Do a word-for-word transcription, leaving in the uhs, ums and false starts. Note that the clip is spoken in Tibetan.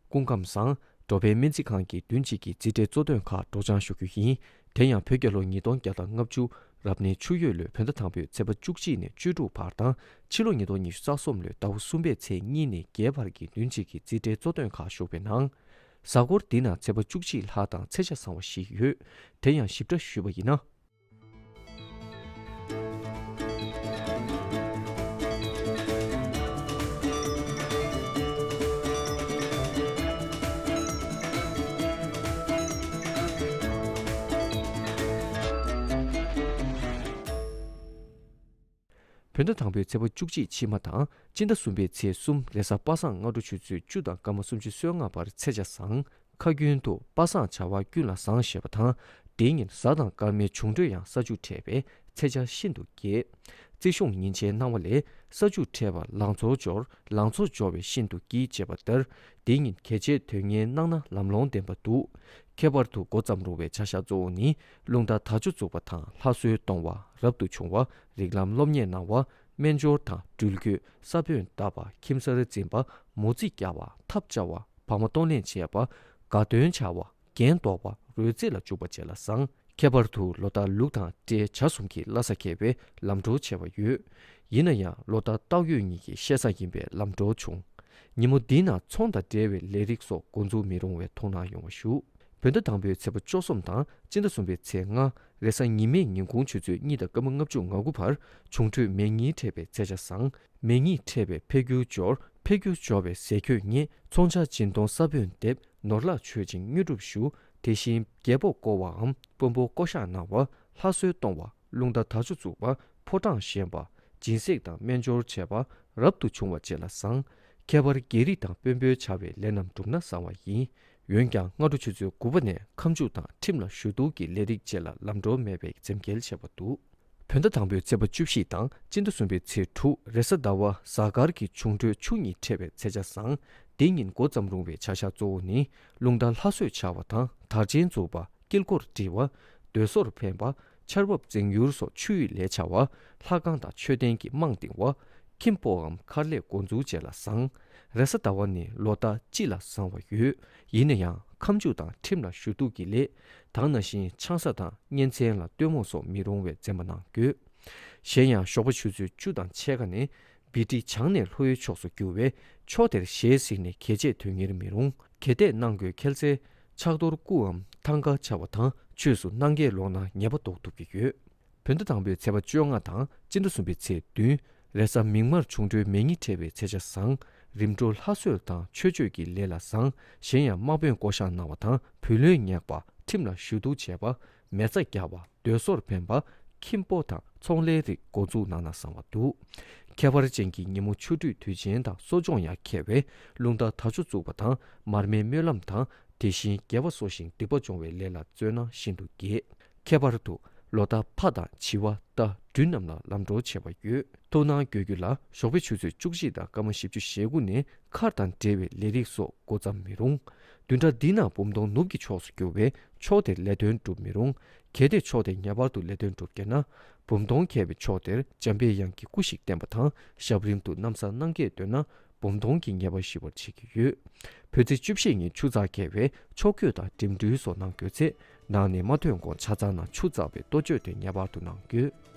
སྐུ་ཁམས་བཟང་། འགྲོ་ཕན་སྨན་རྩིས་ཁང་གི་བདུན་གཅིག་གི་རྩིས་ཁྲའི་གཙོ་དོན་ཁག་སྒྲོག་སྦྱང་ཞུ་རྒྱུ་ཡིན། དེ་ཡང་བོད་རྒྱལ་ལོ་ཉིས་སྟོང་བརྒྱ་དང་ལྔ་བཅུ་རབ་གནས་ཆུ་ཡོས་ལོའི་བོད་ཟླ་དང་པོའི་ཚེས་པ་བཅུ་གཅིག་ནས་བཅུ་དྲུག་བར་དང་། ཕྱི་ལོ་ཉིས་སྟོང་ཉི་ཤུ་རྩ་གསུམ་ལོའི་ཟླ་བ་གསུམ་པའི་ཚེས་གཉིས་ནས་བརྒྱད་བར་གྱི་བདུན་གཅིག་གི་རྩིས་ཁྲའི་གཙོ་དོན་ཁག་ཞུགས་པའི་ནང་། གཟའ་འཁོར་འདི་ན་ཚེས་པ་བཅུ་གཅིག་ལྷག་དང་ཚེས་ཆ་བཟང་བ་ཞིག་ཡོད། དེ་ཡང་ཞིབ་ཕྲ་ཞུས་པ་ཡིན་ན། བོད་ཟླ་དང་པོའི་ཚེས་པ་བཅུ་གཅིག་ཕྱི་མ་དང་སྤྱི་ཟླ་གསུམ་པའི་ཚེས་གསུམ་རེས་གཟའ་པ་སངས་སྔ་དྲོ་ཆུ་ཚོད་བཅུ་དང་སྐར་མ་སུམ་ཅུ་སོ་ལྔ་བར་ཚེས་ཆ་བཟང་། ཁ་རྒྱུན་དུ་པ་སངས་བྱ་བ་ཀུན་ལ་བཟང་ཞེས་པ་དང་། དེའི་ཉིན་གཟའ་དང་སྐར་མའི་འབྱུང་འཕྲོད་ཡང་ས་ཆུ་འཕྲད་པས་ཚེས་ཆ་ཤིན་ཏུ་རྒྱས། རྩིས་གཞུང་ཉིན་བྱེད་སྣང་བ་ལས་ས་ཆུ་འཕྲད་པ་ལང་ཚོ་འབྱོར། ལང་ཚོ་འབྱོར་བས་ཤིན་ཏུ་སྐྱིད་ཅེས་པ་ལྟར། དེའི་ཉིན་གལ་ཆེའི་དོན་གཉེར་གནང་ན་ལམ་ལྷོང་ལྡན་པ་འདུག་ཁྱད་པར་དུ་འགོ་བརྩམས་རུང་བའི་བྱ་བཞག་གཙོ་བོ་ནི་རླུང་རྟ་དར་ལྕོག་བཙུགས་པ་དང་ལྷ་གསོལ་གཏོང་བ། རབ་ཏུ་བྱུང་བ། རིགས་ལམ་སློབ་གཉེར་གནང་བ། སྨན་སྦྱོར་དང་འགྲུལ་སྐྱོད། ས་བོན་བཏབ་པ། ཁྱིམ་གསར་འཛིན་པ། མོ་རྩིས་རྒྱག་པ། ཐབ་བཅའ་བ། བག་མ་གཏོང་ལེན་བྱེད་པ། དགའ་སྟོན་བྱ་བ། རྒྱན་འདོགས་པ། རོལ་རྩེད་ལ་འཇུག་པ་བཅས་ལ་བཟང་། ཁྱད་པར་དུ་ལོ་རྟགས་ལུག་དང་སྤྲེལ་བྱ་གསུམ་གྱི་བླ་གཟའ་འཁེལ་བའི་ལམ་འགྲོ་བྱེད་པ་ཡོད། ཡིན་ན་ཡང་ལོ་རྟགས་སྟག་ཡོས་གཉིས་ཀྱི་བཤད་གཟའ་ཡིན་པས་ལམ་འགྲོ་བྱུང་། ཉིན་མོ་འདི་ན་ཚོང་དང་འབྲེལ་བའི་ལས་རིགས་སོགས་འགོ་འཛུགས་མི་རུང་བའི་དོ་སྣང་ཡོང་བ་ཞུ། བོད་ཟླ་དང་པོའི་ཚེས་པ་བཅུ་གསུམ་དང་སྤྱི་ཟླ་གསུམ་པའི་ཚེས་ལྔ་རེས་གཟའ་ཉི་མའི་ཉིན་གུང་ཆུ་ཚོད་གཉིས་དང་སྐར་མ་ལྔ་བཅུ་ང་དགུ་བར་འབྱུང་འཕྲོད་མེ་གཉིས་འཕྲད་པས་ཚེས་ཆ་བཟང་། མེ་གཉིས་འཕྲད་པས་འཕེལ་འགྱུར་འབྱོར། འཕེལ་འགྱུར་འབྱོར་བས་ཟས་གོས་རྙེད། ཚོང་བྱ་སྦྱིན་གཏོང་ས་བོན་འདེབས། ནོར་ལྷག་མཆོད་ཅིང་དངོས་གྲུབ་ཞུ། དེ་བཞིན་རྒྱལ་པོ་བསྐོ་བའམ་དཔོན་པོ་བསྐོ་གཞག་གནང་བ། ལྷ་གསོལ་གཏོང་བ། རླུང་རྟ་དར་ལྕོག་བཙུགས་པ། ཕོ་བྲང་བཞེངས་པ། སྦྱིན་སྲེག་དང་སྨན་སྦྱོར་བྱས་པ། རབ་ཏུ་བྱུང་བ་བཅས་ལ་བཟང་། ཁྱད་པར་རྒྱལ་རིགས་དང་དཔོན་པོའི་བྱ་བའི་ལས་རྣམས་བསྒྲུབས་ན་བཟང་བ་ཡིན། འོན་ཀྱང་སྔ་དྲོ་ཆུ་ཚོད་དགུ་པ་ནས་ཁ་མཆུ་དང་ཁྲིམས་ལ་ཞུ་གཏུག་གི་ལས་རིགས་བཅས་ལ་ལམ་འགྲོ་མེད་པའི་འཛེམ་གེལ་བྱེད་པ་འདུག་བོད་ཟླ་དང་པོའི་ཚེས་པ་བཅུ་བཞི་དང་སྤྱི་ཟླ་གསུམ་པའི་ཚེས་དྲུག་རེས་གཟའ་ཟླ་བ་གཟའ་སྐར་གྱི་འབྱུང་འཕྲོད་ཆུ་གཉིས་འཕྲད་པའི་ཚེས་ཆ་བཟང་། འདི་ཉིན་འགོ་བརྩམས་རུང་བའི་བྱ་བཞག་གཙོ་བོ་ནི་རླུང་རྟ་ལྷ་གསོལ་བྱ་བ་དང་དར་ཆེན་འཛུགས་པ། དཀྱིལ་འཁོར་འབྲི་བ། མདོས་སོར་འཕེན་པ། ཆར་འབབ་འཛིང་ཡུར་སོགས་ཆུ་ཡི་ལས་བྱ་བ། ལྷ་ཁང་དང་མཆོད་རྟེན་གྱི་རྨང་བཏིང་བ། ཁྱིམ་སྤོའམ་མཁར་ལས་འགོ་འཛུགས་བཅས་ལ་བཟང་། རེས་གཟའ་ཟླ་བ་ནི་ལོ་རྟགས་སྤྱི་ལ་བཟང་བ་ཡོད། ཡིན་ན་ཡང་ཁ་མཆུ་དང་ཁྲིམས་ལ་ཞུ་གཏུག་གི་ལས། ད་ག་ནང་བཞིན་ཆང་ས་དང་གཉེན་ཚན་ལ་སྟོན་མོ་སོགས་མི་རུང་བས་འཛེམ་པ་གནང་དགོས། གཞན་ཡང་ཞོགས་པ་ཆུ་ཚོད་བཅུ་དང་ཕྱེད་ཀ་ནས་བི་ཏི་བྱང་ནས་ལྷོའི་ཕྱོགས་སུ་རྒྱུ་བས་ཕྱོགས་དེར་ཞལ་གཟིགས་ནས་གལ་ཆེའི་དོན་གཉེར་མི་རུང་། གལ་ཏེ་གནང་དགོས་ཁེལ་ཚེ་ཕྱག་རྡོར་སྐུའམ་ཐང་ག་བྱ་བ་དང་ཆོས་སུ་གནང་གལ་ལོག་ན་ཉེས་པ་ལྡོག་ཐུབ་ཀྱི་ཡོད། བོད་ཟླ་དང་པོའི་ཚེས་པ་བཅོ་ལྔ་དང་སྤྱི་ཟླ་གསུམ་པའི་ཚེས་བདུན་རེས་གཟའ་མིག་དམར་འབྱུང་འཕྲོད་མེ་གཉིས་འཕྲད་པའི་ཚེས་ཆ་བཟང་། རིམ་གྲོ་ལྷ་གསོལ་དང་ཆོས་སྤྱོད་ཀྱི་ལས་ལ་བཟང་། གཞན་ཡང་དམག་དཔོན་བསྐོ་གཞག་གནང་བ་དང་བུ་ལོན་ཉེག་པ། ཁྲིམས་ལ་ཞུ་གཏུག་བྱས་པ། མེ་བཙའ་རྒྱག་པ། མདོས་སོར་འཕེན་པ། ཁྱིམ་སྤོ་དང་ཚོང་ལས་རིགས་འགོ་འཛུགས་གནང་ན་བཟང་བ་འདུག་ཁྱད་པར་ཅན་གྱི་ཉིན་མོ་ཆུ་སྦྲུལ་དུས་ཆེན་དང་གསོ་སྦྱོང་ཡང་འཁེལ་བས་རླུང་རྟ་དར་ལྕོག་བཙུགས་པ་དང་མར་མེའི་སྨོན་ལམ་དང་དེ་བཞིན་དགེ་བ་གསོ་ཞིང་སྡིག་པ་སྦྱོང་བའི་ལས་ལ་བརྩོན་ན་ཤིན་ཏུ་དགེ། ཁྱད་པར་དུ་ལོ་རྟགས་ཕག་དང་བྱི་བ་རྟ་སྦྲུལ་རྣམས་ལ་ལམ་འགྲོ་བྱེད་པ་ཡོད། ཐུགས་སྣང་དགོས་རྒྱུ་ལ་ཞོགས་པའི་ཆུ་ཚོད་བཅུ་གཅིག་དང་སྐར་མ་བཞི་བཅུ་ཞེ་དགུ་ནས་མཁར་དང་འབྲེལ་བའི་ལས་རིགས་སོགས་འགོ་བརྩམས་མི་རུང་། བདུན་ཕྲག་འདི་ན་འབུམ་སྟོང་ནུབ་ཀྱི་ཕྱོགས་སུ་རྒྱུ་བས་ཕྱོགས་དེར་ལས་དོན་སྒྲུབ་མི་རུང་། གལ་ཏེ་ཕྱོགས་དེ་ངེས་པར་དུ་ལས་དོན་སྒྲུབ་དགོས་ན། འབུམ་སྟོང་འཁེལ་བའི་ཕྱོགས་དེར་འཇམ་པའི་དབྱངས་ཀྱི་སྐུ་ཞིག་བསྟན་པ་དང་ཞབས་རིམ་དུ་ན་བཟའ་གནང་གལ་འདོད་ན་འབུམ་སྟོང་གི་ངེས་པ་ཞི་བར་བྱེད་ཀྱི་ཡོད། བོད་ཚེས་བཅུ་བཞི་ཉིན་ཆུ་ཚགས་འཁེལ་བས་ཕྱོགས་བགོས་དང་འགྲིམ་འགྲུལ་སོགས་གནང་དགོས་ཚེ་ནང་ནས་མ་ཐོན་གོང་ཆ་ཚང་ནང་ཆུ་བཙགས་པའི་ལྟོ་སྤྱོད་དེ་ངེས་པར་དུ་གནང་དགོས།